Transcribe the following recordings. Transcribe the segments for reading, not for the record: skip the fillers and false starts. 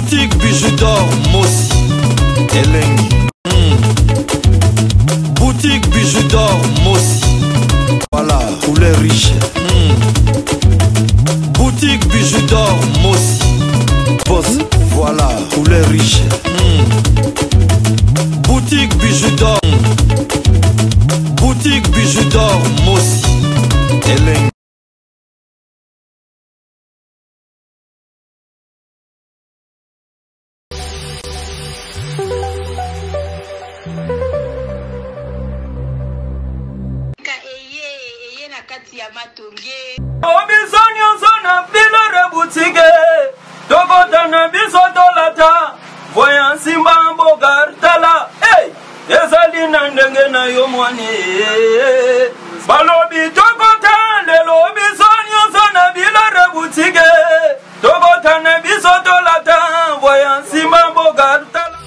Boutique Bijou d'or Mossi Elengi. Boutique Bijou d'or Mossi. Voilà, couleur riche. Boutique Bijou d'or Mossi. Boss, voilà, couleur riche. Boutique Bijou d'or. Boutique Bijou d'or Mossi. Elengi. Eye na kati ya matonge. Biso nyonso na bilore butike tokota na biso tolata voya nsimba mboka tala hey! Ezali na ndenge na yo mwani balobi tokota lelo biso nyonso na bilore butike tokota na biso tolata voya nsimba mboka tala.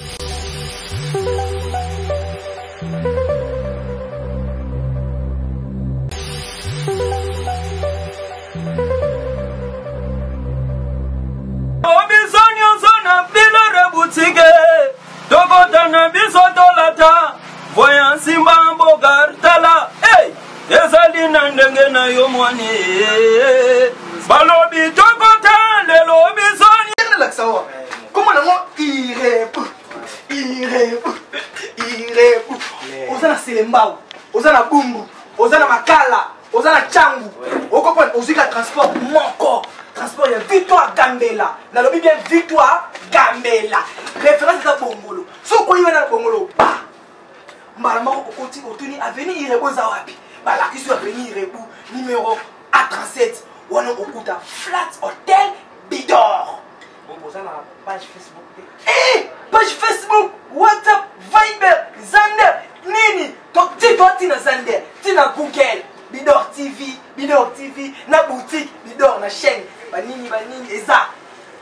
Biso nyonso na bilore butike tokota na biso tolata voya nsimba mboka tala hey! Ezali na ndenge na yo mwani balobi tokota lelo biso. Nalakisa wa kombo nango Irebu, Irebu, Irebu. Oza na Selembao, oza na Bumbu, oza na Makala, oza na Tshangu, okoprendre. Ozwi ka transport moko, transport ya Victoire Gambela. Nalobi bien, Victoire Gambela, référence eza Bongolo. Soki okoyi wana na Bongolo ba mbala moko okoti, otuni avenue Irebu eza wapi, balakisi yo avenue Irebu numéro A37. Wana okuta Flat Hotel Bidor. Oza na page Facebook te? Eh, page Facebook, WhatsApp, Viber, Zander, nini ti to ntina Zander, ntina Google, Bidor TV, Bidor TV na boutique Bidor, na chaîne banini banini eza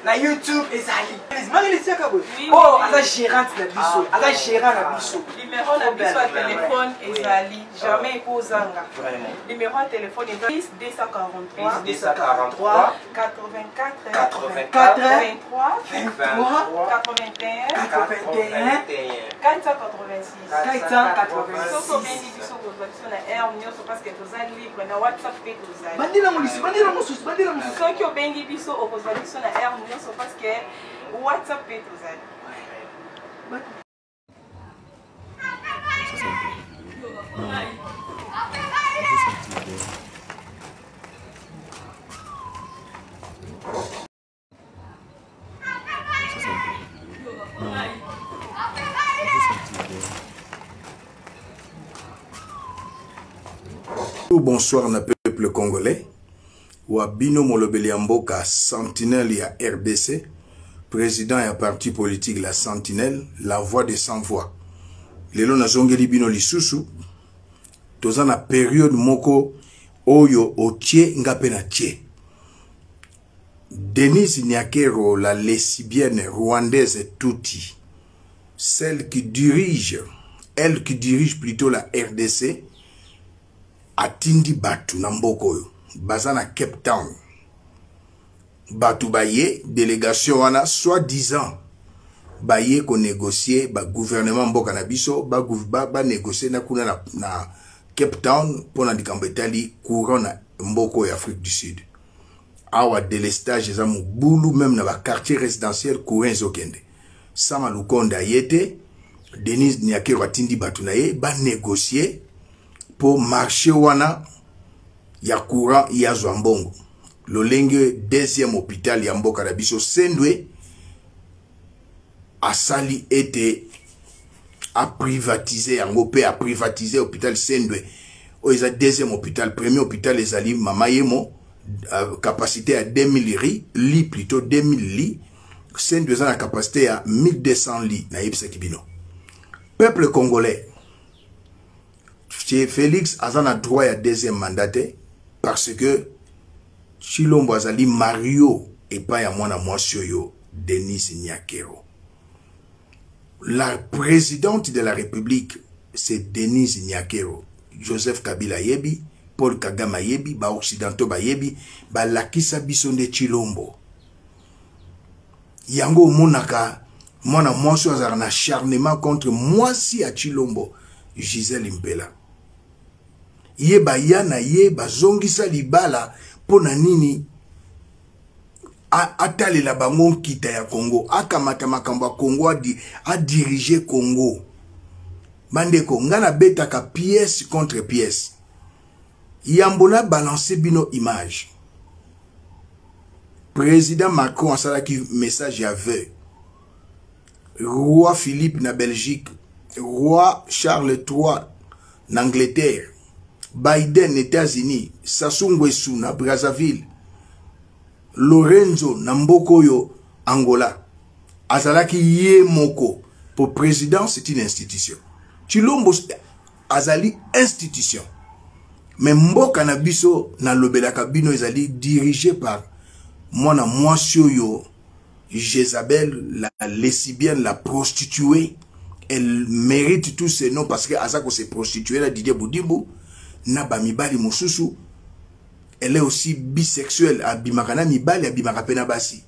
na YouTube, ezali Marilisiaka boye. Oh, aza gérante na biso, aza gérant na biso. Numéro na biso ya telefone ezali jamais ekozanga. Numéro ya telefone eza 10 243 243 84 84 23 23 81 81 486. 486. Soki obengi biso, kozwa biso na heure nyonso parce que toza libre. Na WhatsApp mpe tozali. Bandela molisi, bandela mosusu, bandela mosusu. Soki obengi biso, okozwa biso na heure nyonso parce que WhatsApp mpe tozali. Bonsoir na peuple congolais. Wa bino molobeli ya mboka, sentinelle ya RDC, président ya parti politique la Sentinelle, la voix des sans voix. Lelo nazongeli bino lisusu. Toza na période moko oyo otie nga mpe na tie. Denise Nyakeru, la lesbienne rwandaise Tutsi, celle qui dirige, elle qui dirige plutôt la RDC, atindi batu na mboka oyo baza na Cape Town. Bato baye délégation wana, soi-disant baye konégocier ba gouvernement mboka na biso, banégocier ba, ba na kuna na Cape Town mpona likambo etali courant na mboka oyo Afrique du Sud. Awa délestage eza mobulu, même na baquartier résidentiel courant ezokende. Sama Lukonde aye te. Denise Nyakeru atindi bato na ye banégocier mpo marché wana ya courant yazwa mbongo. Lolenge deuxième hôpital ya mboka na biso Sendwe asali ete aprivatize yango mpe aprivatize hôpital Sendwe oyo eza deuxième hôpital. Premier hôpital ezali Mama Yemo, capacité ya 2000 lits, plutôt 2000 lits. Sendwe eza na capacité ya 1200 lits. Nayebisaki bino, peuple congolais, Félix aza na droit ya deuxième mandat te parce que Tshilombo azali Mario epai ya mwana mwasi oyo Denise Nyakeru. La présidente de la République, c'est Denise Nyakeru. Joseph Kabila yebi, Paul Kagame yebi, baoccidentaux bayebi, balakisa biso nde Tshilombo. Yango omonaka mwana mwasi oyo azalaka na acharnement contre mwasi ya Tshilombo, Gisèle Mpela. Ye baya na ye bazongisa libala mpo na nini? Atalela bango nkita ya Congo, akamata makambo ya Congo, adirige Congo. Bandeko, ngai nabetaka pièce contre pièce. Yambo na balance bino image. Président Macron asalaki message ya vœu. Roi Philippe na Belgique, Roi Charles III na Angleterre, Biden na États-Unis, Sassou Nguesso na Brazzaville, Lorenzo na mboka oyo Angola. Azalaki ye moko po président, c'est une institution. Tshilombo azali institution. Mais mboka na biso nalobelaka bino ezali dirigé par mwana mwasi oyo Jézabel, la lesbienne, la prostituée. Elle mérite tous ces noms parce que aza ko se prostituer na Didier Budimbu na ba mibali mosusu. Elle est aussi bisexuelle, abimaka na mibali, abimaka pe na basi.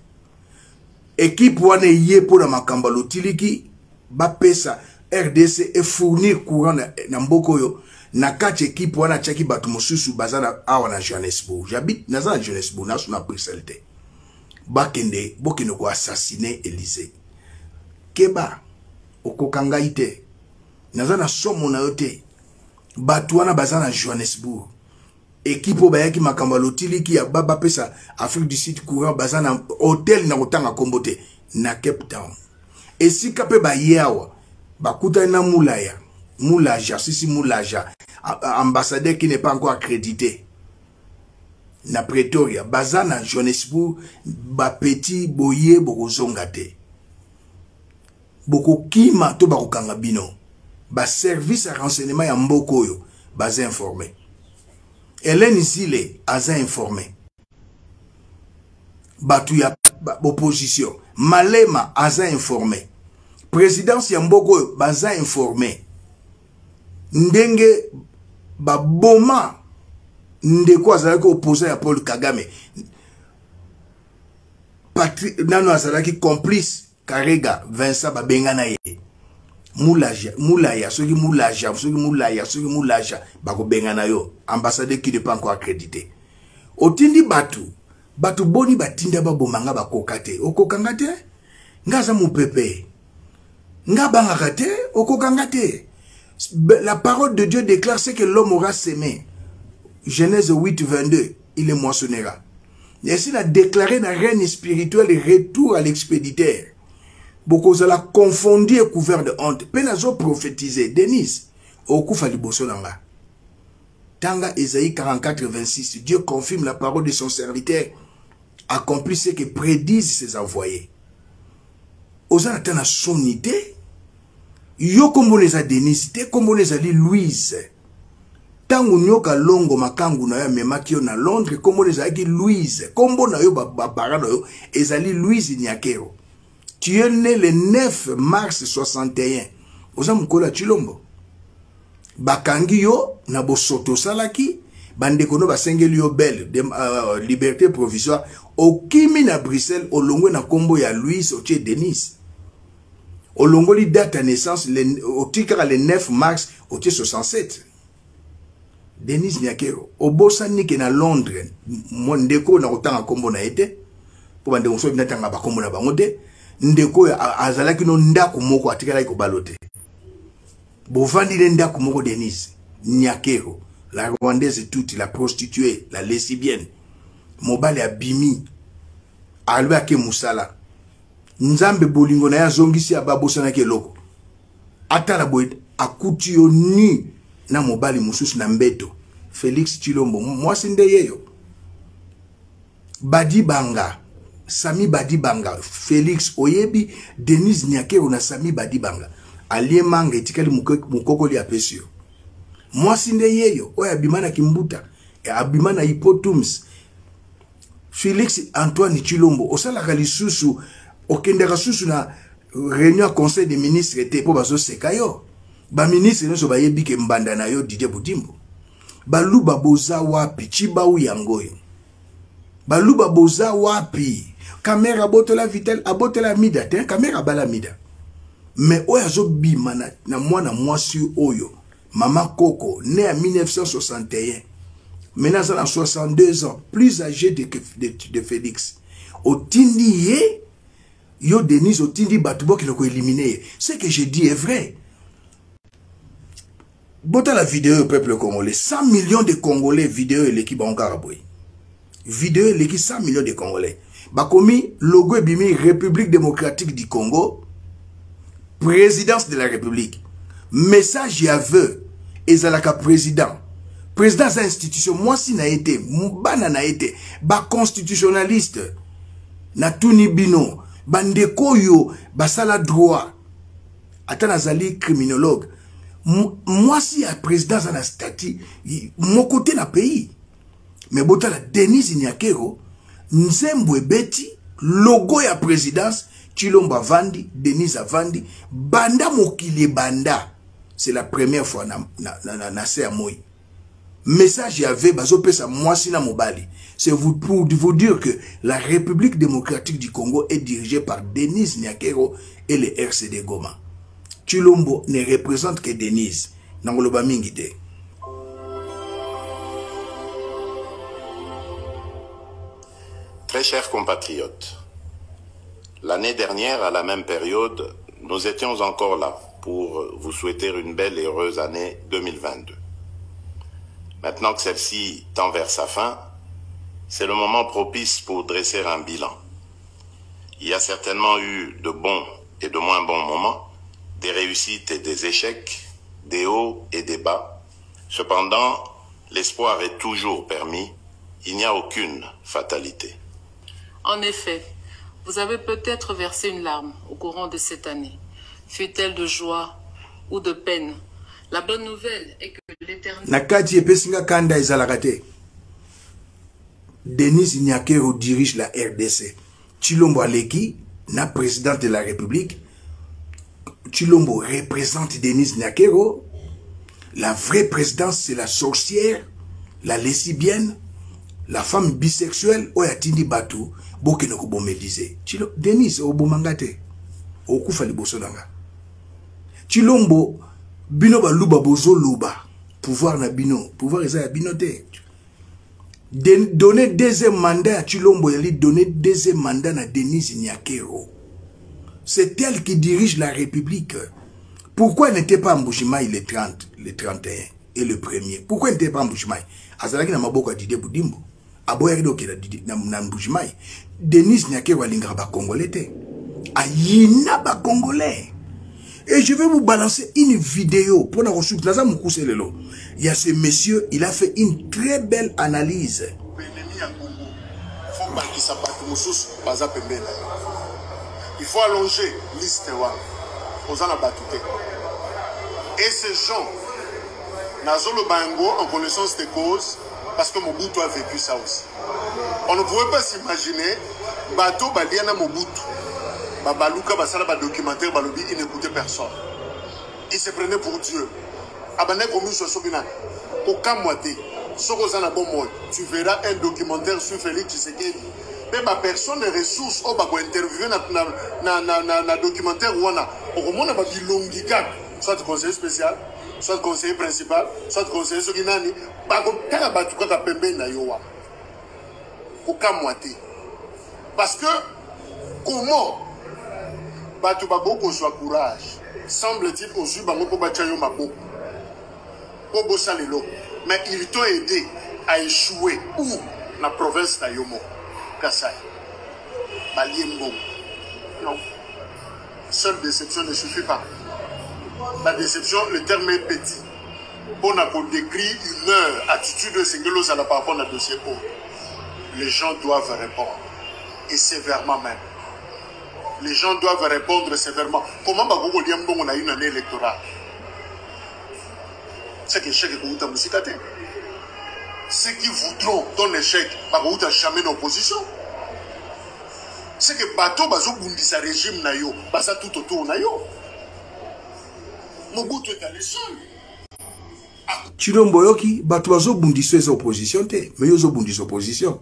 Équipe wana eye mpo na makambo ya lotiliki, bapesa RDC e fournir courant na mboka oyo. Na kati équipe wana atiaki bato mosusu baza na awa na Johannesburg. J'habite, naza na Johannesburg, naso na Bruxelles te. Bakende, bokende ko assassiner Élysée. Keba, okoka ngai te. Naza na somo na yo te. Bato wana baza na Johannesburg. Équipe oyo bayaki makambo ya lotiliki ya bapesa Afrique du Sud courant, baza na hôtel na kotanga kombo te na Cape Town. Esika pe baye awa bakutani na Mulaya, Mulaja, sisi Mulaja, ambassadeur qui n'est pas encore accrédité na Pretoria, baza na Johannesburg, ba petit boye bokozonga te. Bokokima to bakokanga bino. Ba service ya renseignement ya mboka oyo baza informé. Hélène Zile aza informé. Batu ya opposition Malema aza informé. Présidence ya mboka oyo baza informé. Ndenge baboma ndeko azalaki opposant ya Paul Kagame. Patrick nano azalaki complice Karega Vincent babenga na ye. Mulaja, Mulaya, soki Mulaja, soki Mulaya, soki Mulaja, bakobenga na yo. Ambassadeur qui n'est pas encore accrédité. Otindi batu, batu boni batinda babomanga bakoka te. Okokanga te? Nga aza mopepe. Nga bangaka te, okokanga te. La parole de Dieu déclare ce que l'homme aura semé. Genèse 8, 22, il le moissonnera. Et s'il a déclaré la reine spirituelle retour à l'expéditeur, bokozala confondu et couvert de honte. Pe nazo prophétiser, Denise, okufa liboso nanga. Tanga Esaïe 44, 26, Dieu confirme la parole de son serviteur, accomplit ce que prédisent ses envoyés. Oza na tana soni te, yo kombo na eza Denise te, kombo na ezali Louise. Tango nyoka longo makangu na yo amemaki yo na Londres, kombo na ezalaki Louise. Kombo na yo ba para na yo ezali Louise Nyakero. Tu es né le 9 mars 61. Oza mokolo ya Tshilombo. Bakangi yo na bosoto osalaki, bandeko no basengeli yo belle de liberté provisoire. Okimi na Bruxelles, olongwe na kombo ya Louise, otie Denise. Olongoli date ya naissance, otie kaka le 9 mars, otie 67. Denise Nyakero, obosani ke na Londres, mo ndeko na kotanga kombo na ye te, po bandeko mosusu natanga ba kombo na bango te, ndeko oyo azalaki no ndako moko atikalaki kobalo te. Bovandi ne ndako moko Denise Nyakero, la rwandaise toute, la prostituée, la lesbienne. Mobali abimi, alobi ake musala. Nzambe bolingo na ye azongisi aba abosanaki eloko. Atala boye akuti yo nu na mobali mosusu na mbeto. Félix Tshilombo, mwasi nde yeyo. Badi Banga, Sami Badi Banga, Félix oyebi Denise Nyakero na Sami Badi Banga. Alie manga etikali mokokoli apesi yo. Mwasi nde yeyo oyo abima na Kimbuta, abima na Hipotums. Félix Antoine Tshilombo osalaka lisusu, okendaka susu na réunion ya conseil des ministres te po bazoseka yo. Ba ministre nyonso bayebi ke mbanda na yo Didier Budimbu. Baluba boza wapi? Tshibau yango yo. Baluba boza wapi? Kamerhe abotola Vital, abotola Amida te. Kamerhe abala Amida. Mais oyo azobima na, na mwana mwasi oyo, mama Koko, né en 1961. Maintenant aza na 62 ans, plus âgé de, de, de Félix. Otindi ye, yo Denise otindi bato bokende koélimine ye. Ce que je dis est vrai. Botala video peuple congolais, 100 millions de Congolais video eleki bango kaka boye. Video eleki 100 millions de Congolais. Bakomi logo ebimi République démocratique du Congo, présidence de la République. Message ya vœu ezalaka président. Président aza institution, mwasi na ye te, bana na ye te, ba constitutionnaliste natuni bino, bandeko oyo basala droit, ata nazali criminologue, mwasi ya président aza na statut moko te na pays. Mais botala Denise Nyakero, nzembo ebeti logo ya présidence, Tshilombo avandi, Denise avandi, banda mokili ebanda, c'est la première fois na, na, na, na, na se ya moi. Message ya ve bazopesa mwasi na mobali. C'est vous, pour vous dire que la République démocratique du Congo est dirigée par Denise Nyakero et le RCD Goma. Tshilombo ne représente que Denise. Nangoloba mingi te. Très chers compatriotes, l'année dernière, à la même période, nous étions encore là pour vous souhaiter une belle et heureuse année 2022. Maintenant que celle-ci tend vers sa fin, c'est le moment propice pour dresser un bilan. Il y a certainement eu de bons et de moins bons moments, des réussites et des échecs, des hauts et des bas. Cependant, l'espoir est toujours permis. Il n'y a aucune fatalité. En effet, vous avez peut-être versé une larme au courant de cette année, fut-elle de joie ou de peine. La bonne nouvelle est que l'Éternel... Na kati epesi nga kanda ezalaka te. Denise Nyakero dirige la RDC. Tshilombo aleki na président de la République. Tshilombo représente Denise Nyakero. La vraie présidence, c'est la sorcière, la lesbienne, la femme bisexuelle oyo atindi bato bokende kobomelize. Chilo, Denise obomanga te, okufa liboso na nga. Tshilombo, bino baluba bozoloba pouvoir na bino, pouvoir eza ya bino te. Donner deuxième mandat à Tshilombo, il donner deuxième mandat à Denise Nyakero. C'est elle qui dirige la République. Pourquoi elle n'était pas en Mbujimayi le 30, le 31 et le premier? Pourquoi elle n'était pas en Mbujimayi? Azalaki na maboko ya Didier Budimbu. Aboyaki donc na Didier, na, na Mbujimayi. Denise Nyakero alingaka ba Congolais te. Ayina ba Congolais. Et je vais vous balancer une vidéo pour la ressource. Naza mukuse lelo. Il y a ce monsieur, il a fait une très belle analyse. Ennemi ya Congo. Faut bakisa bato mosusu baza pembeni na yo. Il faut allonger liste wana. Oza na bato te. Et ces gens, nazoloba yango en connaissance de cause, parce que Mobutu a vécu ça aussi. On ne pouvait pas s'imaginer bato balia na Mobutu. Babaluka basala ba documentaire balobi, il n'écoutait personne. Il se prenait pour Dieu. Abandaki komiswa soki nani. Kokamwa te. Soki oza na bomoi, tu verras un documentaire sur Félix Tshisekedi. Pe ba personne ressources oyo bako interviewer na, na, na, na, na, na documentaire wana, okomona ba bilongi kaka, soit conseiller spécial, soit conseiller principal, soit conseiller soki nani, bako kaka bato kaka pembeni na yo wana. Kokamwa te. Parce que comment bato bakoki kozwa courage, semble-t-il, ozwi bango mpo batya yo maboko mpo bosala eloko, mais ils t'ont aidé à échouer où? Na province na yo moko Kasai, balie mbongo. Non, seule déception ne suffit pas. La déception, le terme est petit mpo na kodécrire humeur, attitude oyo esengeli ozala par rapport na dossier oyo. Les gens doivent répondre, et sévèrement même. Les gens doivent répondre sévèrement. Comment bakoki kolia mbongo na une année électorale? C'est que échec ekouta mosika te. Ceux qui voudront ton échec bakouta jamais na opposition. C'est que bato bazobundisa régime na yo, baza tout autour na yo. Mobutu est allé seul. Tshilombo oyoki bato bazobundisa eza opposition te, mais yo ozobundisa opposition.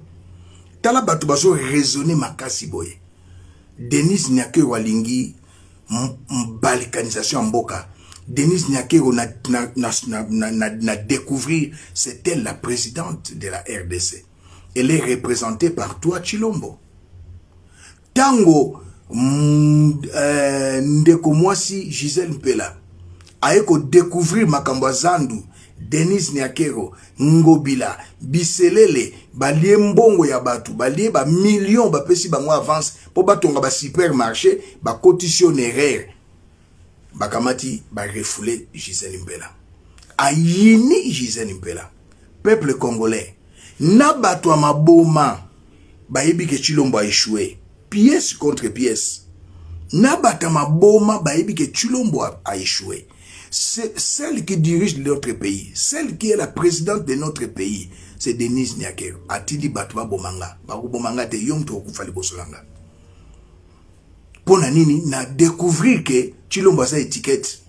Tala bato bazo raisonner makasi boye. Denise Nyakeru alingi balkanisation ya mboka. Denise Nyakeru na, na, na, na, na, na découvrir, c'est elle la présidente de la RDC. Elle est représentée par toi, Tshilombo. Tango ndeko mwasi Gisèle Mpela aye ko découvrir makambo ya zandu, Denise Nyakeru, Ngobila, Biselele, balie mbongo ya bato, balie ba millions, bapesi bango avance po batonga ba supermarché, bakotisi yo na erreur. Bakamati ba refoulé Gisèle Mpela. Ayini Gisèle Mpela. Peuple congolais, na bato ya maboma bayebi ke Tshilombo a échoué, pièce contre pièce. Na bato ya maboma bayebi ke Tshilombo a échoué. C'est celle qui dirige notre pays, celle qui est la présidente de notre pays, c'est Denise Nyakeru. Atindi bato babomanga, bakobomanga te, yo moto okufa liboso na nga. Mpo na nini? Na découvrir ke Tshilombo aza étiquette.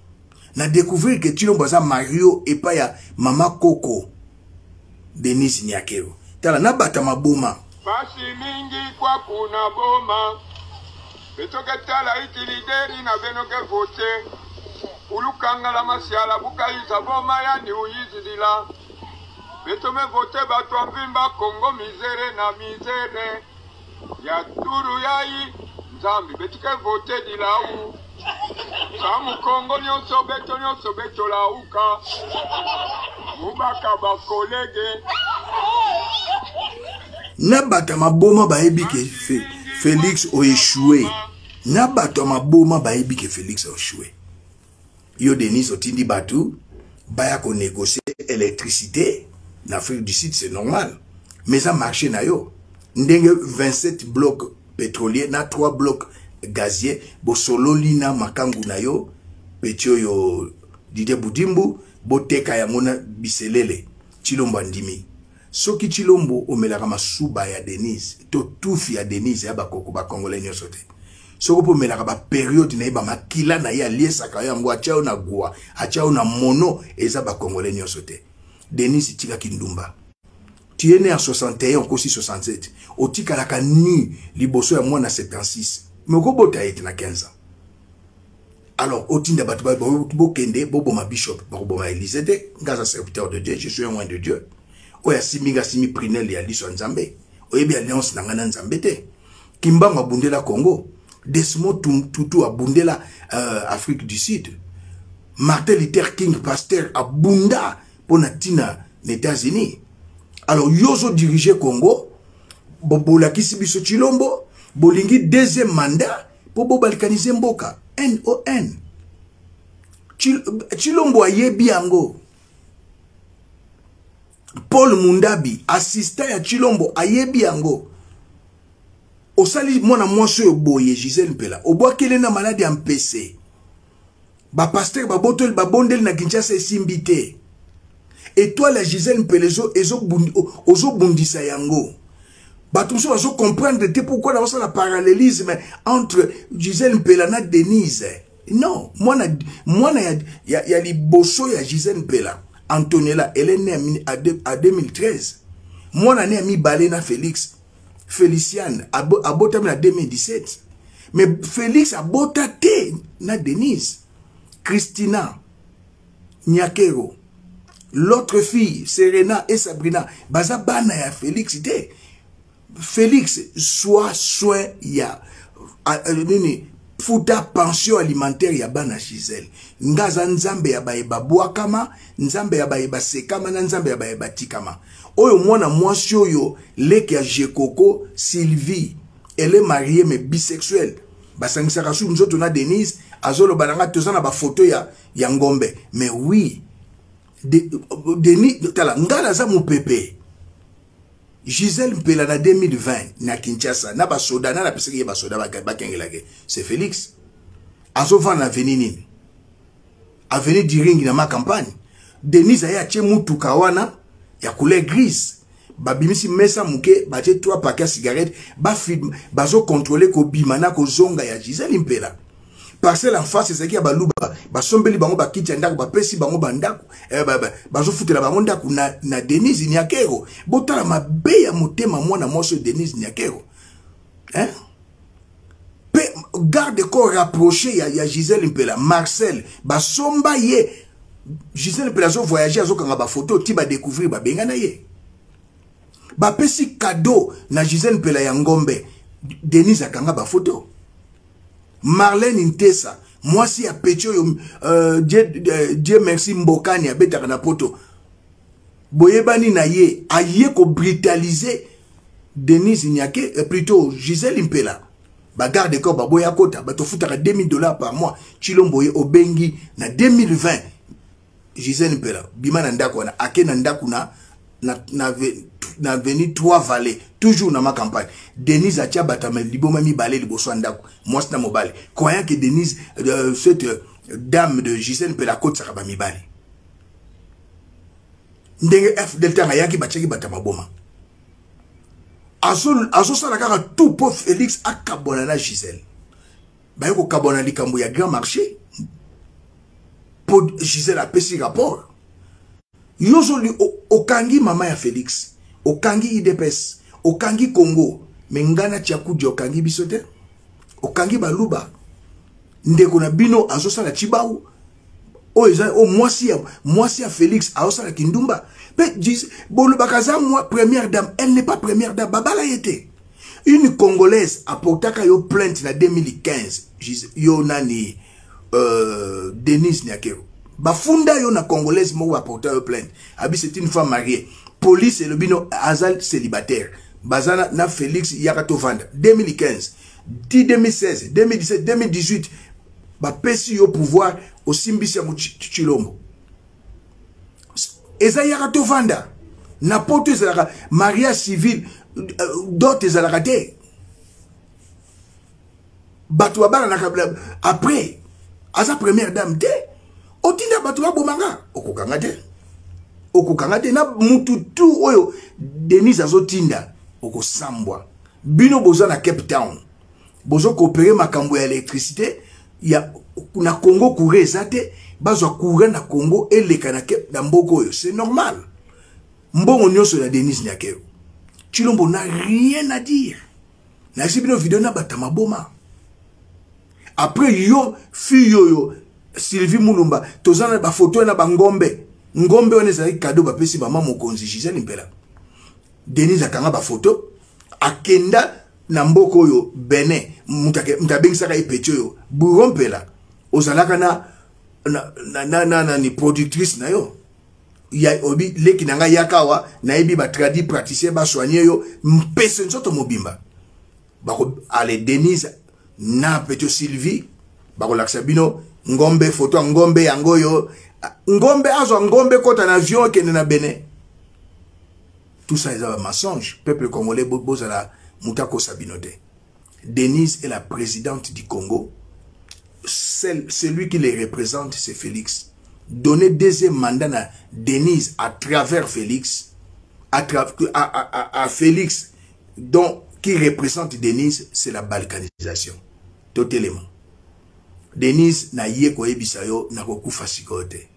Na découvrir ke Tshilombo aza Mario epai ya mama Koko Denise Nyakeru. Tala na bata maboma. Pasi mingi kwa kuna boma betoke tala iti lideri na beno ke vote ulukangala masiala bukayiza boma yani uyizilila betome vote bato mvimba Kongo misere na misere ya turu yayi Nzambi betuke vote dilau samu Kongo nyonso beto nyonso beto lauka mubaka bakolege. Na bato ya maboma bayebi ke Félix oéchoué. Na bato ya maboma bayebi ke Félix oéchoué. Yo Denise otindi bato baya ko négocier électricité na Afrique du Sud, c'est normal. Mais ça marché na yo. Ndenge 27 blocs pétroliers na 3 blocs gaziers bosololi na makangu na yo petit oyo Didier Budimbu boteka yango na biselele. Tshilombo andimi. Soki Tshilombo omelaka masuba ya Denise to tufi ya Denise ya bakoko ba congolais nyonso te. Soki mpo omelaka ba période na ye ba makila na ye aliesaka yango atia yo na gua, atia yo na mono, eza ba congolais nyonso te. Denise tika kindumba. Tu es né en 61, okosi 67. Otikalaka nu liboso ya mwana 76. Mais okobota ye te na 15 ans. Alors otinda bato bokende boboma bishop, bakoboma Élysée te. Nga aza serviteur de Dieu, je suis un oint de Dieu. Oyo asimbi nga asimbi prunelle ya liso ya Nzambe. Oyebi alliance na nga na Nzambe te. Kimbangu abundela Congo, Desmond Tutu abundela Afrique du Sud, Martin Luther King pasteur abunda pona tina na États-Unis. Alors yo ozo diriger Congo, bolakisi biso Tshilombo, bolingi deuxième mandat po bobalkaniser mboka. NON. Tshilombo ayebi yango. Paul Mundabi, assistant ya Tshilombo, ayebi yango. Osali mwana mwasi oyo boye Gisèle Mpela, obwakeli na maladi ya mpese. Ba pasteur babotoli babondeli na Kinshasa esimbi te. Étoile ya Gisèle Mpela ozobundisa yango. Bato mosusu bazo comprendre te pourquoi nazosala parallélisme entre Gisèle Mpela na Denise. Non, mwana ya liboso ya Gisèle Mpela, Antonella, elle est née à 2013. Mwana ne ya mibale na Félix, Féliciane, abotami na 2017. Mais Félix abota te na Denise. Christina Nyakero, l'autre fille, Serena et Sabrina, baza bana ya Félix te. Félix, soit soin ya, nini, futa pension alimentaire ya bana Gisèle. Ngaza nzambe ya baye babwakama, nzambe ya baye basekama na nzambe ya baye batikama. Oyo mwana mwasi oyo leki ya Jekoko, Sylvie, elle est mariée mais bisexuelle. Basangisaka su nzoto na Denise, azoloba na nga toza na ba photo ya ngombe. Mais oui, Denis, tala, nga naza mopepe. Gisèle Mpela na 2020 na Kinshasa, na basoda, na napesaki ye basoda bakengelaki. C'est Félix. Azovanda na avenue nini? Avenue Diringi na ma campagne. Denise aye atie mutuka wana ya couleur grise. Babimisi mesa muke, batie 3 paquets ya cigarette, ba film, bazo contrôler kobima na kozonga ya Gisèle Mpela. Parcelle en face ezalaki ya baluba, basombeli bango bakiti ya ndako, bapesi bango bandako, eh, bazofutela bango ndako na, na Denise Nyakero. Botala mabe ya motema mwana mwasi oyo Denise Nyakero, hein? Pe garde corps rapproché ya, ya Gisèle Mpela, Marcel, basomba ye. Gisèle Mpela azo voyager, azokanga bafoto ti badécouvrir, babengana ye. Bapesi cadeau na Gisèle Mpela ya ngombe, Denise akanga bafoto. Marlène Ntesa, mwasi ya petit oyo, Dieu, Dieu merci Mbokani abetaka na poto, boyebani na ye, aye ko brutaliser Denise Nyake, plutôt Gisèle Mpela. Ba garde corps baboya kota, bato futaka 2000 $ par mois. Tshilombo ye obengi na 2020 Gisèle Mpela bima na ndako wana, ake na ndako na na, na, na avenue 3 Vallées, toujours na ma campagne. Denise atia bato ya liboma mibale liboso ya ndako, mwasi na mobali, croyant que Denise, cette dame de Gisèle Mpela akotisaka ba mibali. Ndenge F Delta ayaki, batiaki bato ya maboma. Azosala kaka tout po Félix akabwana na Gisèle. Baye kokabwana likambo ya grand marché po Gisèle apesi rapport. Yozoli okangi mama ya Félix, okangi IDPS, okangi Congo, me ngana Tchiakudia okangi biso te, okangi baluba. Ndeko na bino azosala chibau, oyo eza oyo mwasi ya Félix azosala kindumba. Pe bolobaka aza mwa première dame, elle n'est pas première dame, babala ye te. Une Congolaise apportaka yo plainte na 2015, yo nani, Denise Nyakero. Bafunda yo na Congolaise moko apporta yo plainte. Abi c'est une femme mariée. Police elobi no aza célibataire. Baza na Félix yaka tovanda. 2015, ti 2016, 2017, 2018, bapesi yo pouvoir osimbisi yango Tshilombo. Eza yaka tovanda. Na poto ezalaka mariage civil, dot ezalaka te. Bato babalanaka après aza première dame te. Otinda bato babomanga, okokanga te. Okokanga te na mutu tu oyo Denise azotinda, okosambwa. Bino boza na Cape Town, bozo coopérer makambo ya électricité ya na Congo, courant eza te, bazwa courant na Congo eleka na Cape, na mboka oyo, c'est normal. Mbongo nyonso ya Denise Nyakero. Tshilombo n'a rien à dire. Nayesi bino video na bata maboma. Après yo fille oyo Sylvie Mulumba, toza na ba photo na ba ngombe. Ngombe wana ezalaki cadeau bapesi mama mokonzi Gisèle Mpela. Denise akanga ba photo, akenda na mboka oyo Benin, mutu abengisaka ye petit oyo Bouro Mpela, ozalaka na na na na na, na ni productrice na yo. Ya obi leki na ngai yaka awa, nayebi ba tradi praticien ba soigner yo, mpese nzoto mobimba. Bako ale Denise na petit Sylvie bakolakisa bino ngombe, photo ya ngombe yango oyo. Ngombe azwa ngombe kota na avion ekende na Benin. Tout ça eza ba mensonge. Peuple congolais bozala mutu akosa bino te. Denise est la présidente du Congo. Celui qui les représente, c'est Félix. Donner deuxième mandat à Denise à travers Félix, à Félix, donc qui représente Denise, c'est la balkanisation. Totalement. Denise na ye koyebisa yo na kokufa sikoyo te.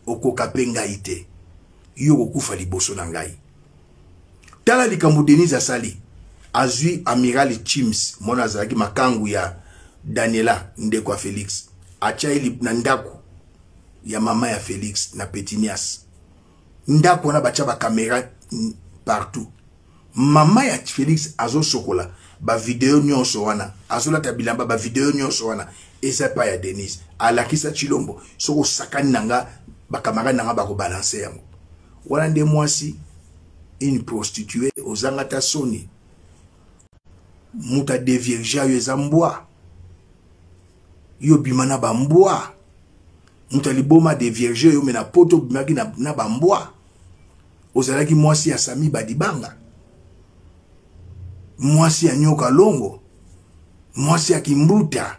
Okoka pe ngai te. Yo kokufa liboso na ngai. Tala likambo Denise asali. Azwi Amiral Chims, mwana azalaki makangu ya Daniela, ndeko ya Félix. Atia ye na ndako ya mama ya Félix na Petinias. Ndako wana batia ba caméra partout. Mama ya Félix azosokola ba video nyonso wana, azolata bilamba ba video nyonso wana eza pa ya Denise. Alakisa Tshilombo soko sakani nanga ba camarade nanga bako balancer yango. Wana nde mwasi une prostituée ozanga ta soni. Muta dévierger yo eza mbwa. Yo bima na ba mbwa. Muta liboma dévierger yo mena poto bimaki na ba mbwa. Ozalaki mwasi ya Sami Badibanga, mwasi ya Nyoka Longo, mwasi ya Kimbuta,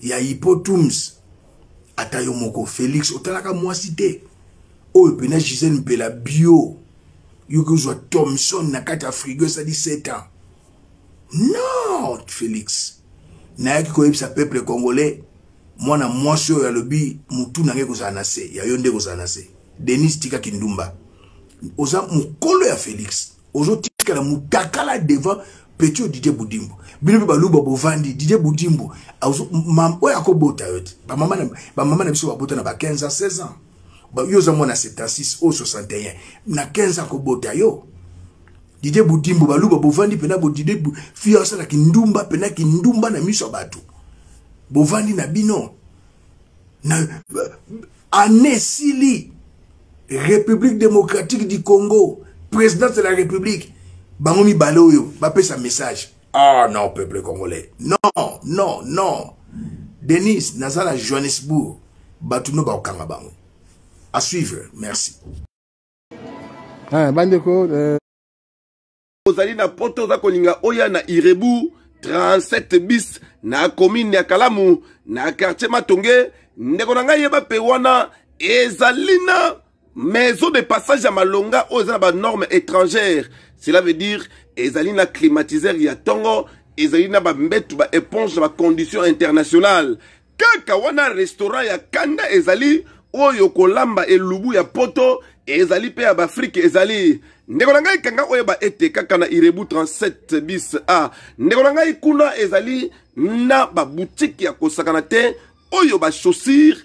ya Hipotums. Ata yo moko Félix otalaka mwasi te. Oyo pena Gisèle Mpela bio yo kozwa Thomson na kati ya frigo esali 7 ans. Non, Félix, nayaki koyebisa peuple congolais, Mwana mwasi oyo alobi mutu na ngai ekozala na se, ya yo nde ekozala na se. Denise tika kindumba. Oza mokolo ya Felix. Ozotikala mutakala devant petit oyo Didier Budimbu. Bino pe baluba bovandi Didier Budimbu oyo akobota yo te. Ba mama na ba mama na biso babota na ba 15 ans, 16 ans. Ba yo oza mwana 76 oyo 61 na 15 ans akobota yo. Didier Budimbu baluba bovandi pena bo Didier fille asala kindumba pena kindumba na miso ya bato. Bovandi na bino na année esili République démocratique du Congo présidence de la République bango mibale oyo bapesa message. Ah non peuple congolais, non non non. Denise naza na Johannesburg, bato no bakokanga bango. À suivre, merci. Ah, bandeko Ozali na poto oza kolinga oya na Irebu 37 bis na commune ya Kalamu na quartier Matonge. Ndeko na ngai yeba pe wana ezali na maison de passage ya malonga oyo eza na ba normes étrangères. Cela veut dire ezali na climatiseur ya tongo, ezali na ba mbetu ba éponge na ba conditions internationales. Kaka wana restaurant ya kanda ezali oyo kolamba elubu ya poto ezali mpe ya baafrike ezali. Ndeko na ngai kanga oyeba ete kaka na Irebu 37 bis A, ndeko na ngai kuna ezali na babutike ya kosakana te oyo ba chaussures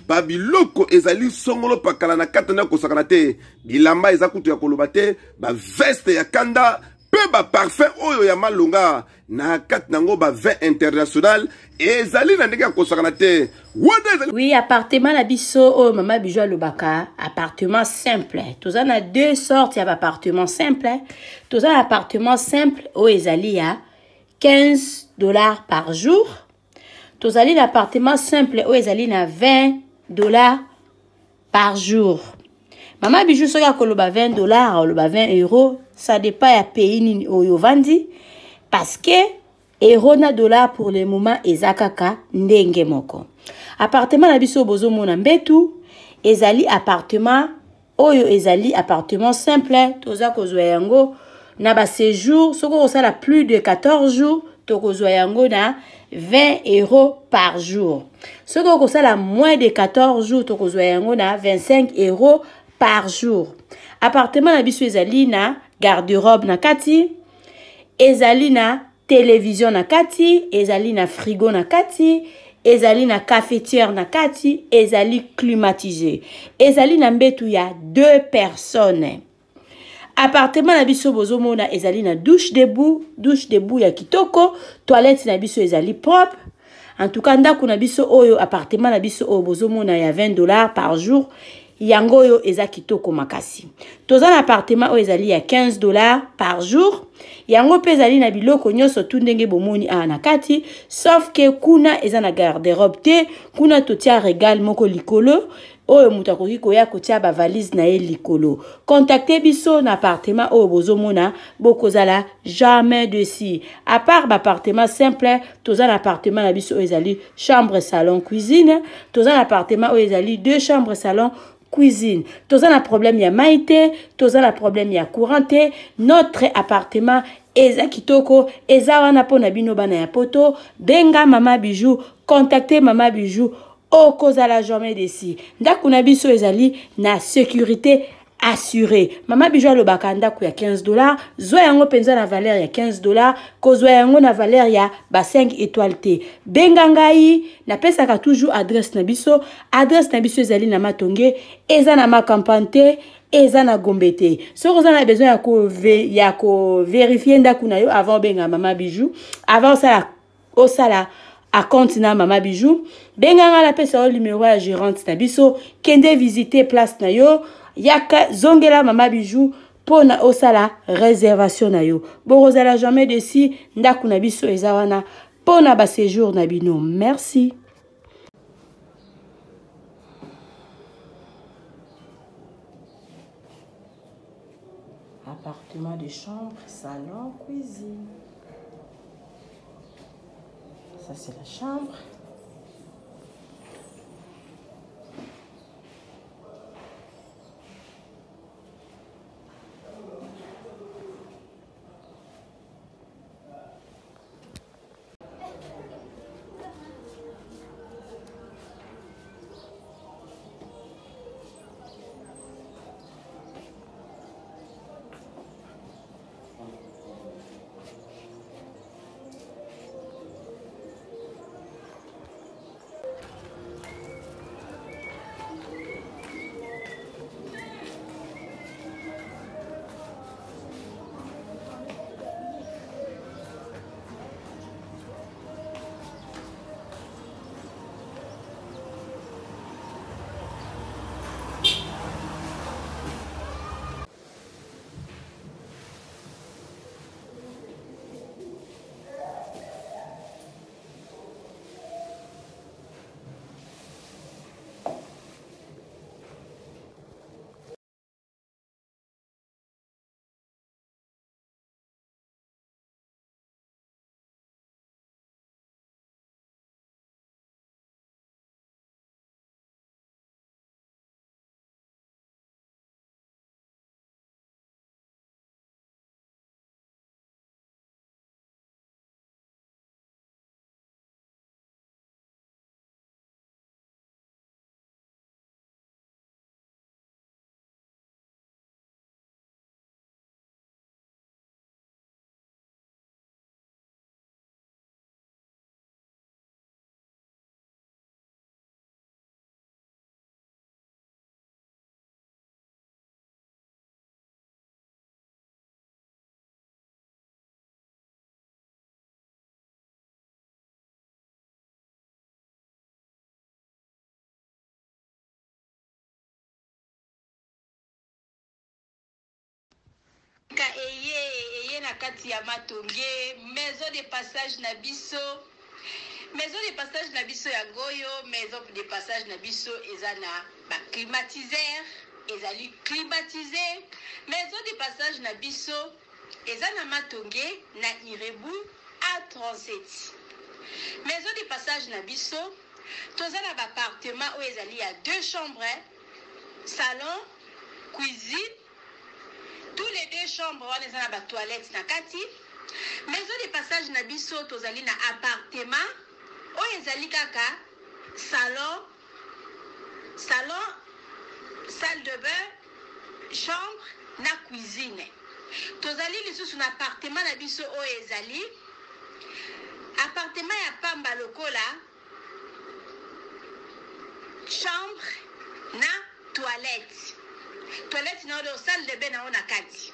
ba biloko ezali songolo pakala na kati na kosakana te, bilamba eza kutu ya koloba te, ba veste ya kanda pe ba parfum oyo ya malonga na kati nango ba vin international ezali na ndenge ya kosakana te. Wana ezali oui, appartement na biso oyo mama Bijou alobaka appartement simple. Toza na deux sortes ya appartement simple. Toza na appartement simple oyo ezali ya 15 $ par jour. Tozali na appartement simple oyo ezali na 20 $ par jour. Mama Bijou soki akoloba 20 $, akoloba 20 €, ça dépend ya pays nini oyo ovandi, parce que euro na dollar pour le moment eza kaka ndenge moko. Appartement na biso bozomona mbetu ezali appartement oyo ezali appartement simple, toza kozwa yango na ba séjour. Soki okosala plus de 14 jours, tokozwa yango na 20 € par jour. Soki okosala moins de 14 jours, tokozwa yango na 25 € par jour. Appartement na biso ezali na garde-robe na kati, ezali na télévision na kati, ezali na frigo na kati, ezali na cafetière na kati, ezali climatisé, ezali na mbetu ya 2 personnes. Appartement na biso bozomona ezali na douche debout, douche debout ya kitoko, toilette na biso ezali propre. En tout cas ndako na biso oyo, appartement na biso oyo bozomona ya 20 $ par jour, yango oyo eza kitoko makasi. Toza na appartement oyo ezali ya 15 $ par jour, yango mpe ezali na biloko nyonso tu ndenge bomoni awa na kati, sauf que kuna eza na garde-robe te. Kuna totia regale moko likolo oyo moto akoki koya kotia ba valise na ye likolo. Contactez biso na appartement oyo bozomona, bokozala jamais dessus. À part ba appartement simple, toza na appartement na biso oyo ezali chambre salon cuisine, toza na appartement oyo ezali 2 chambres salon cuisine. Toza na problème ya mai te, toza na problème ya courant te. Notre appartement eza kitoko, eza wana mpona bino bana ya poto. Benga Mama Bijou, contactez Mama Bijou, okozala jamais déçu. Ndako na biso ezali na sécurité assurée. Mama Bijou alobaka ndako ya 15 $, zwa yango mpenza na valeur ya 15 $, kozwa yango na valeur ya ba 5 étoiles te. Benga ngai, napesaka toujours adresse na biso. Adresse na biso ezali na Matonge, eza na Macampagne te, eza na Gombe te. Soki oza na besoin ya ko vérifier ndako na yo avant obenga Mama Bijou, avant osala acompte na Mama Bijou, benga nga napesa yo numéro ya gérante na biso, kende visiter place na yo, yaka zongela Mama Bijou mpona osala réservation na yo. Bokozala jamais déçu, ndako na biso eza wana mpona ba séjour na bino. Merci. Appartement de chambre, salon, cuisine. Ça, c'est la chambre. sika eye eye na kati ya Matonge, maison de passage na biso. Maison de passage na biso yango oyo, maison de passage na biso eza na ba climatiseur, ezali climatise. Maison de passage na biso eza na Matonge na Irebu A37. Maison de passage na biso toza na ba appartement oyo ezali ya deux chambres, salon, cuisine, tous les deux chambres wana eza na ba toilettes na kati. Maison de passage na biso tozali na appartement oyo ezali kaka salon, salon, salle de bain, chambre na cuisine. Tozali lisusu na appartement na biso oyo ezali appartement ya pamba lokola chambre na toilette, toilette na yo salle de bain na yo na kati.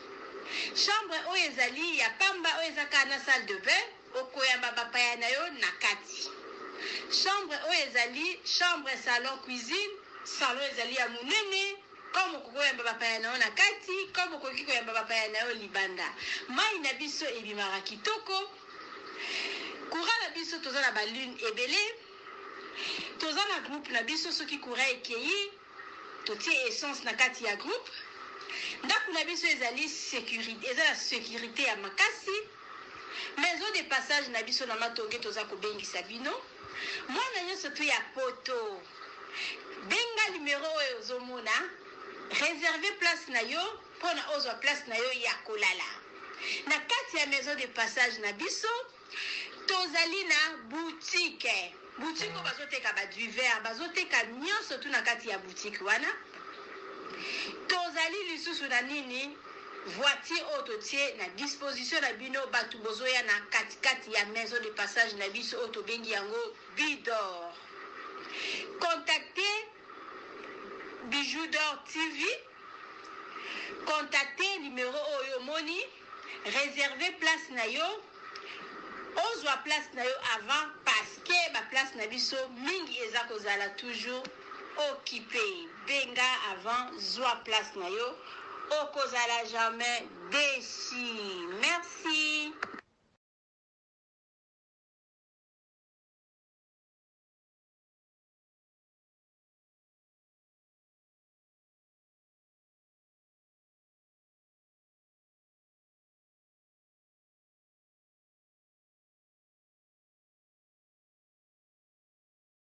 Chambre oyo ezali ya pamba oyo eza kaka na salle de bain, okoyamba bapaya na yo na kati. Chambre oyo ezali chambre salon cuisine, salon ezali ya monene comme okoki koyamba bapaya na yo na kati, comme okoki koyamba bapaya na yo libanda. Mai na biso ebimaka kitoko. Courant na biso toza na ba lune ebele, toza na groupe na biso soki courant ekeyi totie essence na kati ya groupe. Ndako na biso ezali securite, eza na securite ya makasi. Maison de passage na biso na Matonge toza kobengisa bino mwana nyonso tu ya poto, benga numero oyo ozomona, reserve place na yo pona ozwa place na yo ya kolala na kati ya maison de passage na biso. Tozali na boutique, boutique oyo bazoteka ba divers, bazoteka nyonso tu na kati ya boutique wana. Tozali lisusu na nini, voiture oyo totie na disposition na bino bato bozoya na katikati ya maison de passage na biso oyo tobengi yango Bidor. Contactez Bijou d'Or TV, contactez numéro oyo omoni, réservez place na yo, ozwa place na yo avant parce que ba place na biso mingi eza kozala toujours occupé. Benga avant, zwa place na yo, okozala jamais déçu. Merci.